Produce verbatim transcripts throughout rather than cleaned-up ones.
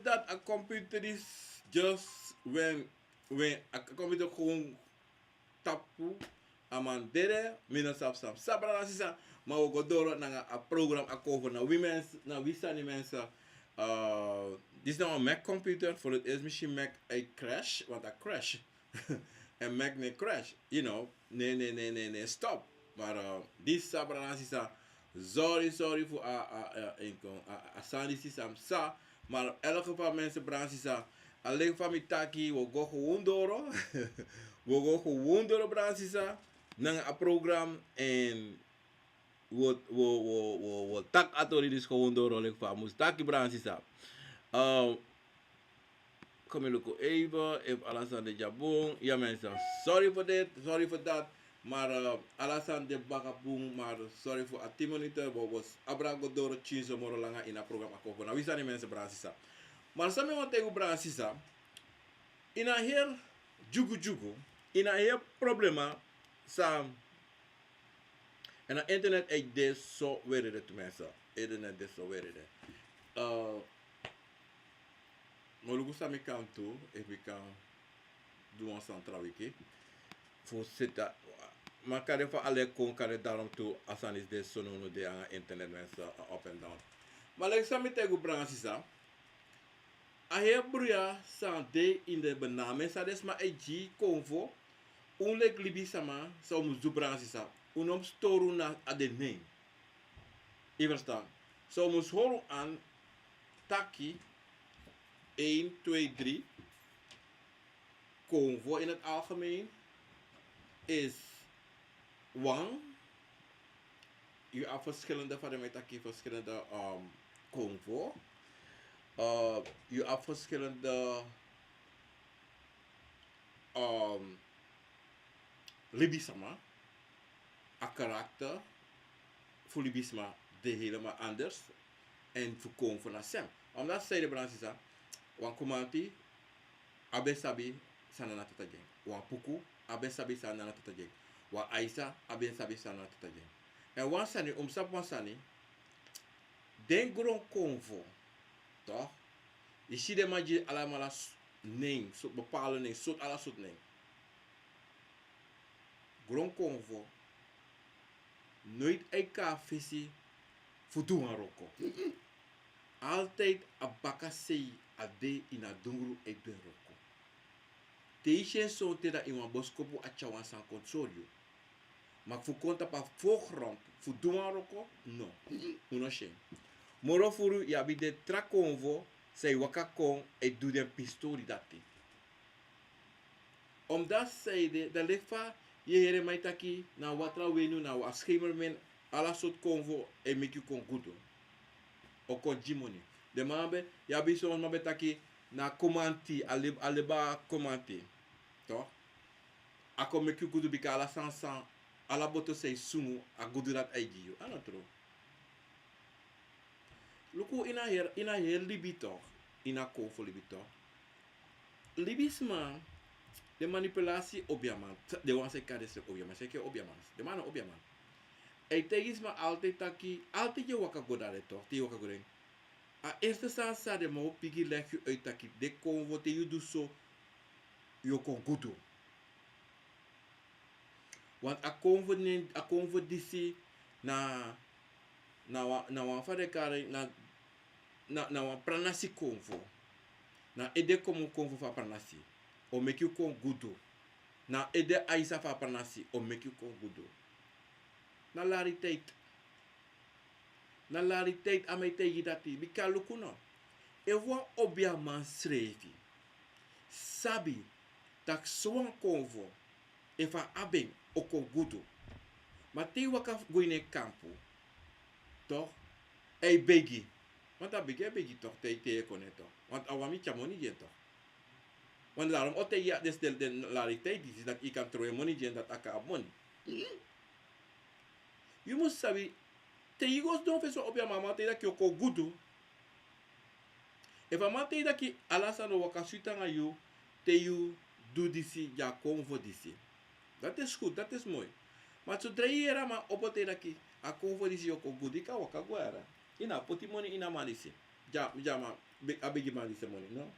Dat a computer is just when, when a computer gewoon tapu, a man dede, mi no sabi san psa, brada nanga sisa. Ma wi o go doro nanga a program Akomfo na wi mense, na wi sani mense. Eh, disi na wan Mac computer, voor het eerst misschien Mac e crash, want a crash. En Mac no e crash, you know, no e, no e, no e, no e, no e stop. Maar, eh, disi sa, brada nanga sisa, sorry, sorry fu a, a, a, inkom, a, a sani disi san psa. Maar in elk geval, mensen, brada nanga sisa, a leki fa mi taki, wi o go gewoon doro. Wi o go gewoon doro, brada nanga sisa, nanga a program. En wi o, wi o, wi o, wi o, wi o taki a tori disi gewoon doro leki fa a mus taki, brada nanga sisa. Eh, kon mi luku even efu ala sani de dya bun. Ya, mensen, sorry voor dit, sorry voor dat. Maar, eh, ala sani de baka bun, maar sorry voor a tien minuten. Wi o, wi o abra go doro tien so moro langa ini a program Akomfo na wi sani mense, brada nanga sisa. Maar san mi wani taigi wi, brada nanga sisa, ini a heri dyugudyugu, ini a heri problema san, èn a internet e de so werede tu, mensen. Internet de so werede. Eh, mi o luku san mi kan du, efu mi kan du wan sani tra wiki. Fu seti, ma kande fa ala e kon, kande daarom tu a sani disi de so, no, no de nanga internet, mensen, a up and down. Ma leki san mi taigi wi, brada nanga sisa, a heri bruya san de ini den benaming san den sma e gi Akomfo, un leki libisma, san un mus du, brada nanga sisa, un no mus tori un na den nen. Yu ferstan? So un mus hori un an taki, één, twee, drie. Akomfo in het algemeen is wan. Yu abi verschillende, fa den e taki, verschillende, ehm, Akomfo. Eh, yu abi verschillende, ehm, libisma. A karakter fu libisma de helemaal anders. Èn fu Akomfo na sem. Omdat san ede, brada nanga sisa, wan Kumanti abi e sabi san na tata gi en. Wan Puku abi e sabi san na tata gi en. Wan Aisa abi e sabi san na tata gi en. Èn wan sani, un mus sabi wan sani, den gron Akomfo, toch? Yu si den man gi alamala s-, nen, so, bepaalde nen, sortu, ala sortu nen. Gron Akomfo noiti e kon na fesi fu du wan wroko. Altijd a bakasei a de ini a dungru e du en wroko. Te yu si en sonten, dan ini wan boskopu a tyari wan sani kon sori yu. Ma fu kon tapu a voorgrond fu du wan wroko, no. Un no si en. Moro furu yu abi den tra Akomfo san e waka kon e du den pisi tori dati. Omdat san ede, dan leki fa yu e yere man e taki na watra wenu, na wan schemerman, ala sortu Akomfo e meki yu kon gudu. O kon gi moni. Den man ben, yu abi son sma ben taki na Kumanti, a lib-, a liba Kumanti. Toch? A kon meki yu gudu bika ala sani san, ala boto san e sungu, a gudu dati a e gi yu. A no tru. Luku, ini a heri, ini a heri libi toch, ini a Akomfo libi toch. Libisma, den manipulasi obiaman, den wan san e kari densrefi obiaman, san e kari obiaman, den man na obiaman. A e taigi sma altijd taki, altijd yu e waka go dati toch, te yu e waka go den. A eerste sani san den man o bigin leg yu uit taki, den Akomfo te yu du so, yu o kon gudu. Want a Akomfo nen, a Akomfo disi na, na wan, na wan fa den kari, na, na, na wan pranasi Akomfo. Na ede kon Akomfo fu a pranasi o meki yu kon gudu. Na ede Aisa fu a pranasi o meki yu kon gudu. Na rariteit. Na rariteit a man e taigi dati, bika luku no. Efu wan obiaman srefi sabi taki sowan Akomfo, efu a abi en, o kon gudu. Ma te yu waka go ini en kampu, toch, a e begi. Want a begi, a e begi toch, te, te yu e kon ne toch. Want a wani mi tyari moni gi en toch. Want daarom o taigi yu a disi, den, den rariteit disi, dati yu kan tron yu moni gi en, dati a kan abi moni. Yu mus sabi, te yu go sidon fesi wan obiaman, a man taigi yu taki yu o kon gudu. Efu a man taigi yu taki ala sani o waka switi nanga yu, te yu du disi, yu Akomfo disi. Dati is goed, dati is mooi. Ma zodra yu yere a man opo taigi yu taki Akomfo disi yu o kon gudu, yu kan waka gwe dya. Yu no abi poti moni ini a man disi. Dya, dya man, be- a bigi man disi moni, no.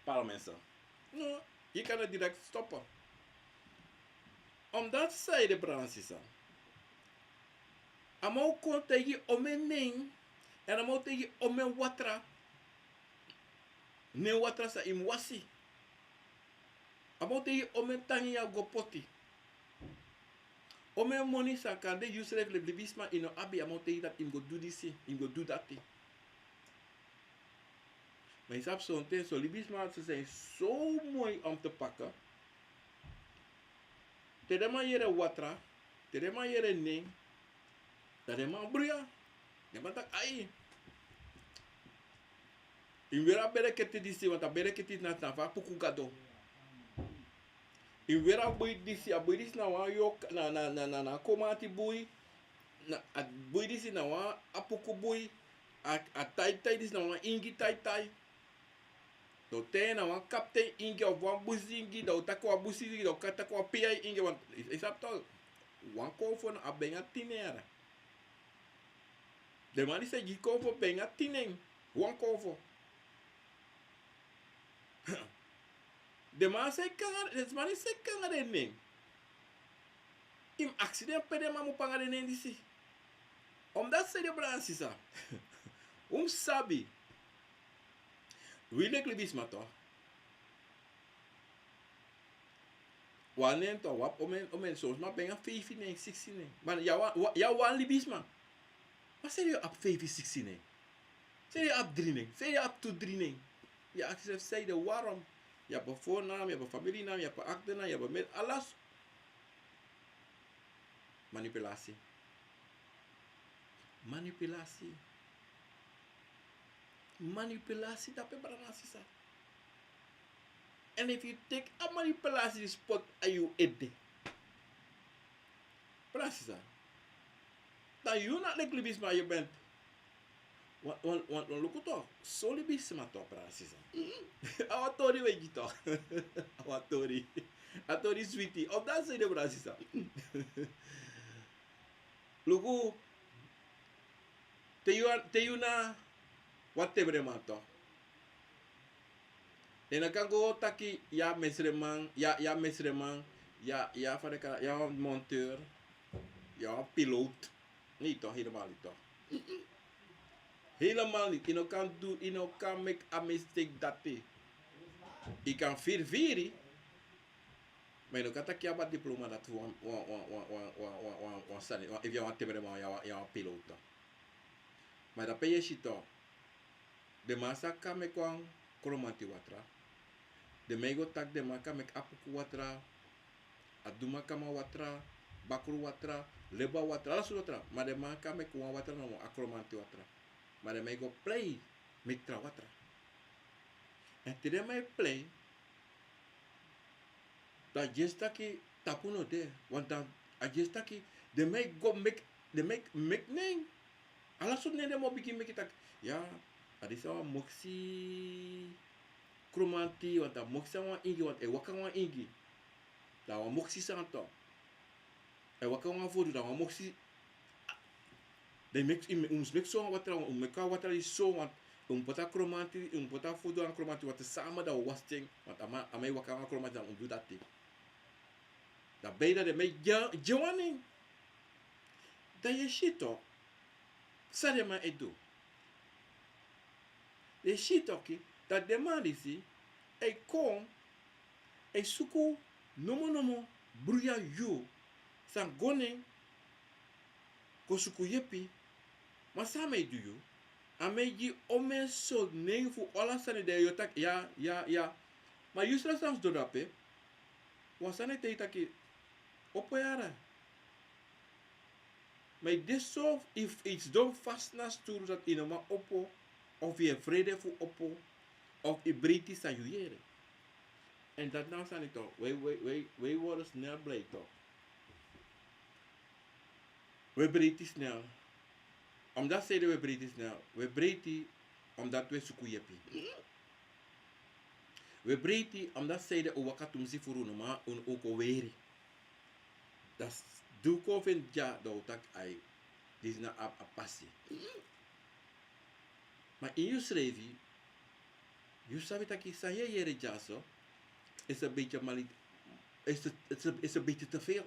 Para mensen. No, yu kan het direct stoppen. Omdat zij de branche is aan. A man o kon taigi yu omeni nen, èn a man o taigi yu omeni watra. Nen watra san yu mus wasi. A man o taigi yu omeni tangi yu o go poti. Omeni moni san kande yu srefi leki libisma yu no abi, a man o taigi yu dati yu mus go du disi, yu mus go du dati. Ma yu sabi sonten son libisma, ze zijn zo mooi om te pakken. Te den man yere watra, te den man yere nen, dan den man bruya. Den man taki: "Ai, yu mus weri a bereketi disi, want a bereketi na, na fu a puku gado. Yu mus weri a bui disi, a bui disi na wan yok, na, na, na, na, na komanti bui, na, a bui disi na wan a puku bui, a, a taitai disi na wan ingi taitai." Dan te na wan kapten ingi of wan busi ingi, dan o taki wan busi ingi, dan o ka- taki wan pei ingi, want yu- yu sabi toch, wan konfo na a benga tien naira. Den man disi e gi konfo benga tien nen, wan konfo. Den man san e kon nanga, den man disi e kon nanga den nen. Yu mus aksi den pe den man mu panga den nen disi. Omdat ze de branche sa. Un mus sabi. Wi leki libisma toch. Wan nen toch, wan, omeni, omeni, son sma ben abi feifi nen, siksi nen. Ma yu a wan, wan, yu a wan libisma. Ma san yu abi feifi, siksi nen? San yu abi dri nen? San yu abi tu, dri nen? Yu aksi yu srefi san ede, waarom? Yu abi voornaam, yu abi familienaam, yu abi achternaam, yu abi met alles. Manipulatie. Manipulatie. Manipulatie, dape brada nanga sisa. En efu yu teki a manipulatie disi poti na yu ede, brada nanga sisa, dan yu na leki libisma yu ben. Wan, wan, wan, wan luku toch. So libisma toch, brada nanga sisa. A wan tori wi e gi toch. A wan tori. A tori switi. Of dati san ede, brada nanga sisa. Luku, te yu, te yu na wan tebreman toch. Den no kan go taki yu a mesreman, yu a, yu a mesreman, yu a, yu a fa den e kari, yu a wan monteur, yu a wan piloot. Nee toch, helemaal niet toch. Helemaal niet. Yu no kan du, yu no kan meki a mistake dati. Yu kan firi firi. Ma yu no kan taki yu abi a diploma dati fu wan, wan, wan sani, wan, efu yu a wan tebreman, yu a wan, yu a wan piloot. Ma dape yu e si toch. Den man sa kan meki wan kromanti watra. Den man e go taki den man kan meki apuku watra, adumakaman watra, bakru watra, leba watra, ala sortu watra. Ma den man kan meki wan watra nomo, a kromanti watra. Ma den man e go plei meki tra watra. En te den man e plei, dan a dyesi taki tapu no de, want dan a dyesi taki den man e go meki, den man e meki nen. Ala sortu nen den man o bigin meki taki, ya, a disi a wan moksi kromanti, want a moksi a wan ingi, want a e waka wan ingi. Dan a wan moksi sani toch. A e waka wan fodu, dan a wan moksi. Dan yu meki, yu mu- yu mus meki so wan watra, yu mus meki a watra disi so, want yu mus poti a kromanti, yu mus poti a fodu nanga kromanti watra sama, dan yu o wasi en, want a man, a man e waka nanga kromanti, dan yu mus du dati. Dan beide den man e gi en, gi en wan nen. Dan yu e si toch san den man e du. Yu e si toch taki, dati den man disi e kon, e suku nomo nomo bruya yu, san go nen, go suku yepi. Ma san a man e du yu? A man e gi yu omeni sortu nen fu ala sani, dan yu o taki ya, ya, ya. Ma yu srefi san sidon drape, wan sani e taigi yu taki opo yara. Ma yu de so, efu yu sidon fasi na sturu dati yu no man opo, of yu e frede fu opo, of yu breiti san yu yere. En dati na wan sani toch, wi, wi, wi, wi worden snel blij toch. Wi breiti snel. Omdat san ede wi breiti snel? Wi breiti omdat wi e suku yepi. Wi breiti omdat san ede un waka tumsi furu, no man un o kon weri. Dan s- di un kon feni dya, dan un taki ai, disi na a, a pasi. Ma in yusrefi, yu sabi taki san yu e yere dyaso, is een beetje mali, is het, is het, is een beetje te veel.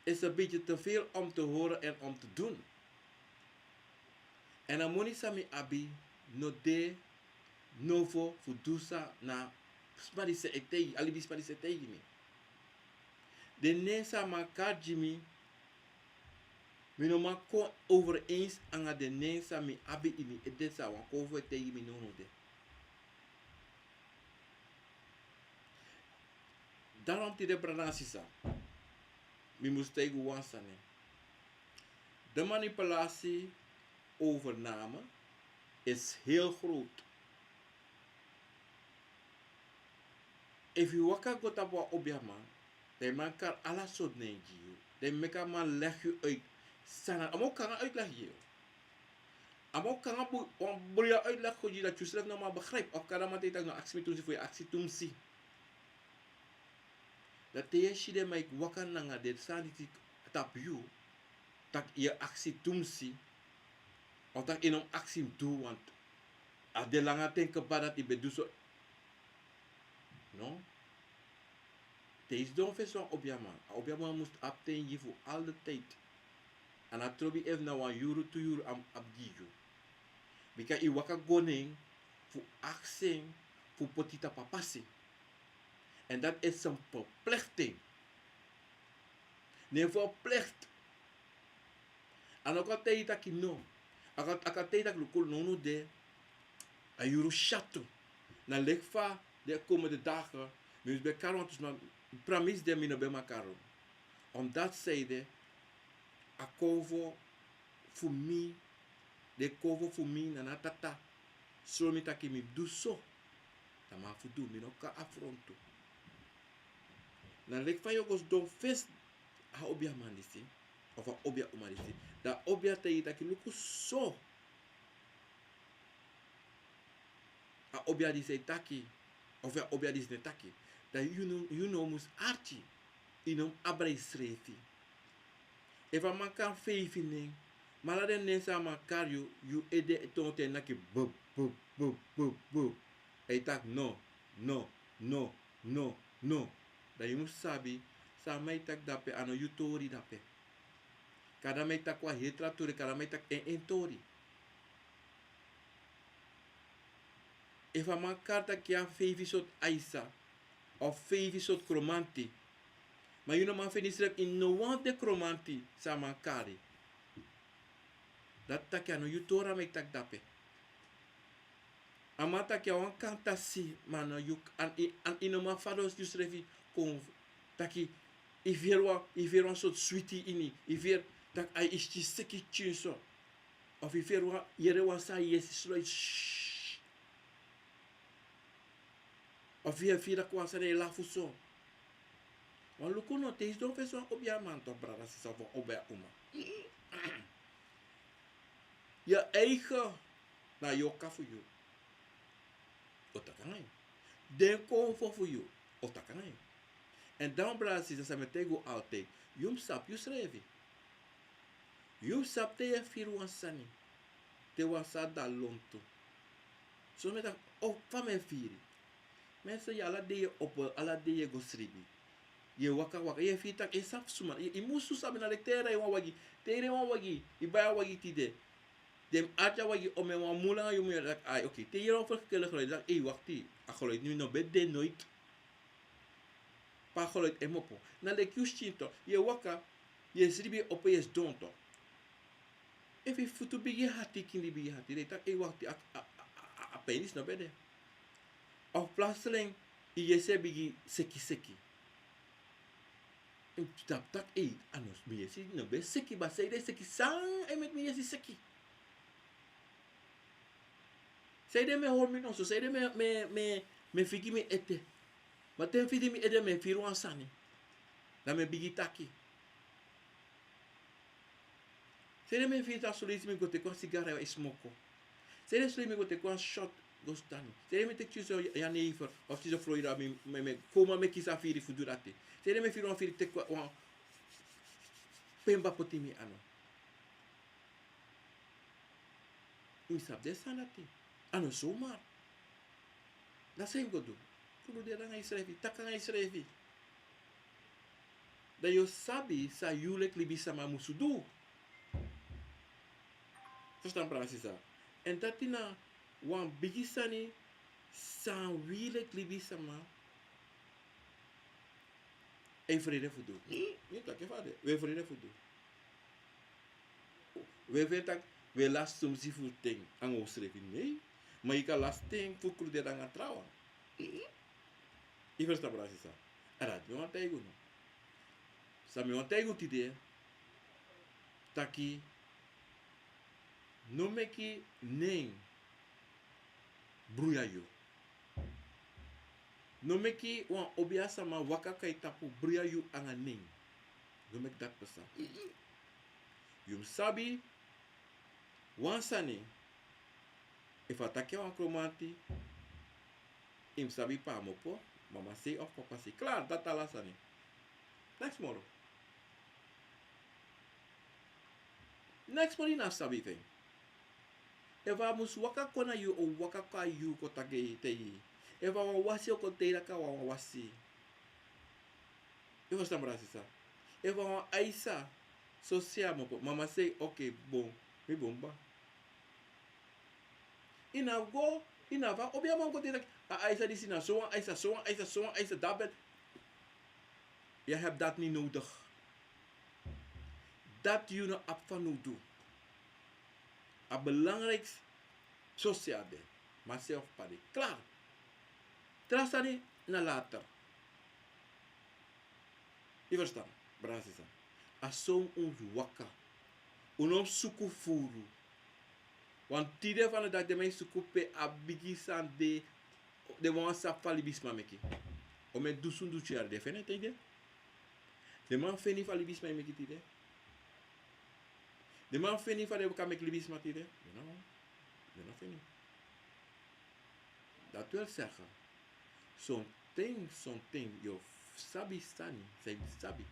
Is een beetje te veel om te horen en om te doen. En a moni san mi abi no de novo fu du san a sma disi e taigi, a libisma disi e taigi mi. Den nen san a man kari gi mi, mi no man kon overeens anga den nen san mi abi ini mi ede san a wan konfo e taigi mi nownow de. Daarom tide, brada nanga sisa, mi mus taigi wan sani. De manipulatie, overname, is heel groot. Efu yu waka go tapu wan obiaman, dan yu man kari ala sortu nen gi yu. Dan yu meki a man legi yu uit. San a, a man o kan nanga uitleg gi yu. A man o kan nanga bu-, wan briya uitleg gi yu dati yusrefi no man begrijp. Of kan a man taigi taki no, aksi mi tumsi, fu yu aksi tumsi. Dan te yu e si den man e waka nanga den sani disi tapu yu, taki yu e aksi tumsi, of taki yu no mus aksi mi tu, want a de langa ten kaba dati yu ben du so. No. Te yu sidon fesi wan obiaman, a obiaman mus abi ten gi yu fu all the tijd. A no trobi efu na wan yuru, tu yuru a mus abi gi yu. Bika yu waka go na en fu aksi en fu poti yu tapu a pasi. En dati is een verplichting. Ne verplicht. A no kan taigi yu taki no. A kan, a kan taigi yu taki luku, nownow de a yuru syatu. Na leki fa den komende dagen mi mus ben kari wantu sma, mi pramisi den mi no ben man kari. Omdat zij de a konfo fu mi, den konfo fu mi na na tata sori mi taki mi mus du so. Dan mi abi fu du, mi no kan afrontu. Na leki fa yu o go sidon fesi a obiaman disi, of a obia uma disi, dan a obia taigi yu taki luku so. A obia disi e taki, of a obia disi no e taki. Dan yu no, yu no mus arki, yu no mus abra yusrefi. Efu a man kari feifi nen, ma ala den nen san a man kari yu, yu ede e tongo te naki bup, bup, bup, bup, bup. A e taki no, no, no, no, no. Dan yu mus sabi, san a man e taki dape, a no yu tori dape. Kada man e taki wan heri tra tori, kada man e taki en, en tori. Efu a man kari taki yu abi feifi sortu aisa, of feifi sortu kromanti, ma yu no man feni yusrefi ini no wan fu den kromanti san a man kari, dati taki a no yu tori a man e taki dape. A man taki a wan kantasi, ma a no yu, an i, an i no man fadon yusrefi kon taki, i feri wan, i feri wan sortu switi ini, i feri taki ai, i skin seki pikinso. Of i feri wan, yere wan sani, yesi sroi, shh. Of i feri taki wan sani e lafu so. Wan luku no, te yu sidon fesi wan obiaman tok, brada, sisa, fu wan obia uma. Yu eigen, na yu oka fu yu o taki nanga yu. Den konfo fu yu o taki nanga yu. En dan, brada, sisa, san mi e taigi un altijd, yu mus sabi yusrefi. Yu mus sabi te yu e firi wan sani, te wan sani de lontu. So mi e taki, o fa mi e firi? Mi e si yu ala dei yu e opo, ala dei yu e go sribi. Yu e waka waka, yu e firi taki yu e sabi suma, yu, yu musu sabi. Na leki te yu e rei wan wagi, te yu e rei wan wagi, yu bai a wagi tide. Den mus arki a wagi omeni wan mun langa, yu mus yere taki ai, oké. Te yu yere wan ferkele geluid, taki ei, wakti, a geluid no ben de noiti. Pe a geluid e kmopo. Na leki yu skin tok, yu e waka, yu e sribi, yu e opo, yu e sidon tok. Efu yu futu bigin hati, kindi bigin hati, dan yu taki ei, wakti, a, a, a, a, a pijnis no ben de. Of plotseling yu yesi e bigin seki seki. Yu tapu taki ei, a no, mi yesi no ben seki, ma sanede e seki, san e meki mi yesi seki? Sanede mi e hori mi noso, sanede mi e, mi e, mi e, mi e figi mi ete? Ma te mi figi mi ete, mi e firi wan sani. Dan mi e bigin taki. Sanede mi e firi taki son leisi mi go teki wan sigara e smoko? Sanede son leisi mi go teki wan shot go sidon? Sanede mi e teki tyenso jenever of tyenso Florida, mi, mi, mi kon, ma mi e kisi a firi fu du dati? Sanede mi e firi wan firi teki wan, wan pemba poti ini mi anu? Mi sabi den sani dati. A no somar. Dan san yu go du? Kruderi nanga yusrefi, taki nanga yusrefi. Dan yu o sabi san yu leki libisama musu du. Ferstan, brada sisa. Èn dati na wan bigi sani san wi leki libisama e frede fu du. Mi taki fa a de, wi e frede fu du. Wi e frede taki wi e lasi sumsi fu ten nanga unsrefi, nei. Ma yu kan lasi ten fu kruderi nanga trawan. Yu ferstan, brada sisa? A dati mi wani taigi unu. San mi wani taigi unu tide, taki no meki nen bruya yu. No meki wan obiasama waka kon na yu tapu bruya yu nanga nen. No meki dati pasa. Yu mus sabi wan sani. Efu a taki a wan kromanti, yu mus sabi pe a mu opo, mama sei of papa sei. Klaar, dati ala sani. Neks moro. Neks moro yu no abi sabi fu en. Efu a mus waka kon na yu, a o waka kon na yu kon taki te yu. Efu a wan wasi, a o kon te yu leki a wan wasi. Yu ferstan, brada sisa? Efu a wan aisa, so sei a mu opo, mama sei, oké, bon, mi bun kaba. Yu no abi go, yu no abi wan obiaman kon te yu taki a aisa disi na so wan aisa, so wan aisa, so wan aisa, dati ben. Yu no abi dati nodig. Dati yu no abi fanowdu. A belangrijk, so sei a de. Mama sei of papa sei. Klaar. Tra sani na later. Yu ferstan, brada sisa? A so un mus waka. Un no mus suku furu. Want tide, fanowdu dati den man e suku pe a bigi sani de. Den man wani sabi fa libisma meki. Omeni dusun dusun yari den feni en tide. Den man feni fa libisma e meki tide. Den man feni fa den kan meki libisma tide. Den no, den no feni. Dati wil zeggen, son ten, son ten yu o sabi sani san yu mus sabi.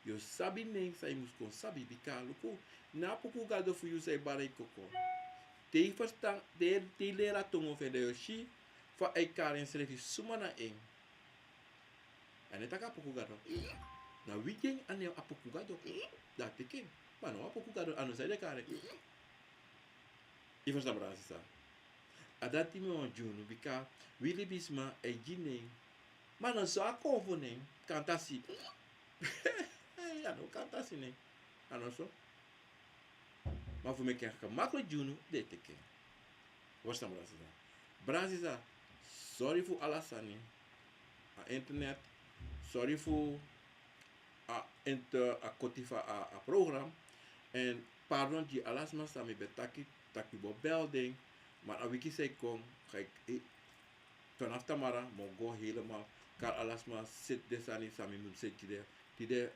Yu o sabi nen san yu mus kon sabi, bika luku, na a puku gado fu yu san e bari koko. Te yu ferstan, te, te yu leri a tongo fu en, dan yu o si fa a e kari ensrefi suma na en. A no e taki a puku gado. Na wi gi en a nen a puku gado. Dan a teki en. Ma a no wan puku gado, a no san yu de kari. Yu ferstan, brada sisa? A dati mi wani gi unu, bika wi libisma e gi nen. Ma a no so a konfo nen, kantasi. A no kantasi nen. A no so. Ma fu meki en gemakkelijk gi unu, den e teki en. Yu ferstan, brada sisa? Brada sisa, sorry fu ala sani. A internet, sorry fu a inter, a koti fu a, a program. Èn pardon gi ala sma san mi ben taki, taki mi bo bel den. Ma a wiki san e kon, ga ik, eh, vanaf tamara mi o go helemaal kari ala sma, seti den sani san mi mus seti gi den. Tide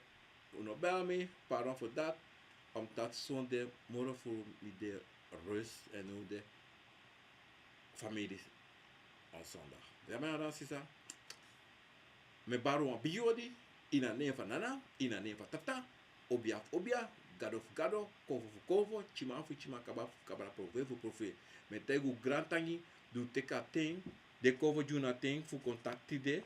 un no bel mi, pardon fu dati. Omdat sonde moro fu mi de rust èn un de famiri. On zondag. Ya, mi brada sisa. Mi e bari wan bigi odi, ini a nen fu nana, ini a nen fu tata, obia fu obia, gado fu gado, konfo fu konfo, tyiman fu tyiman, kaba fu kabra, profeti fu profeti. Mi e taigi un grantangi, di un teki a ten, den konfo gi unu a ten fu kon taki tide,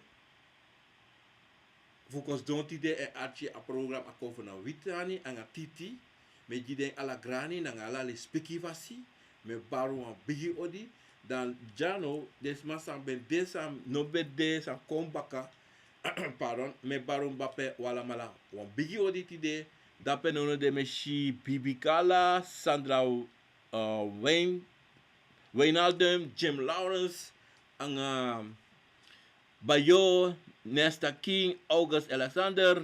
fu kon sidon tide èn arki a program Akomfo na Wi Sani anga Titi. Mi e gi den ala grani nanga ala lespeki fasi. Mi e bari un wan bigi odi. Dan dyaso, den sma san ben de, san no ben de, san kon baka. Pardon, mi e bari un dape un alamala wan bigi odi tide. Dape nownow de mi e si Bibi Kala, Sandra, uh, Wayne, Wijnaldum, Jim Lawrence, anga Bayo, Nesta King, August Alexander,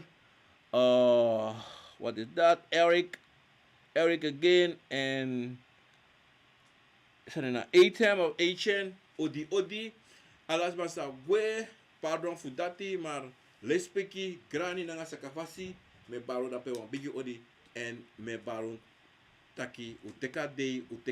uh, what is that? Eric, Eric again, and Serena, Atem of Achen, Odi Odi, ala sma san gwe, pardon fu dati, ma lespeki, grani nanga sakafasi, mi e bari un dape wan bigi odi, èn mi e bari un taki, un teki a dei, un teki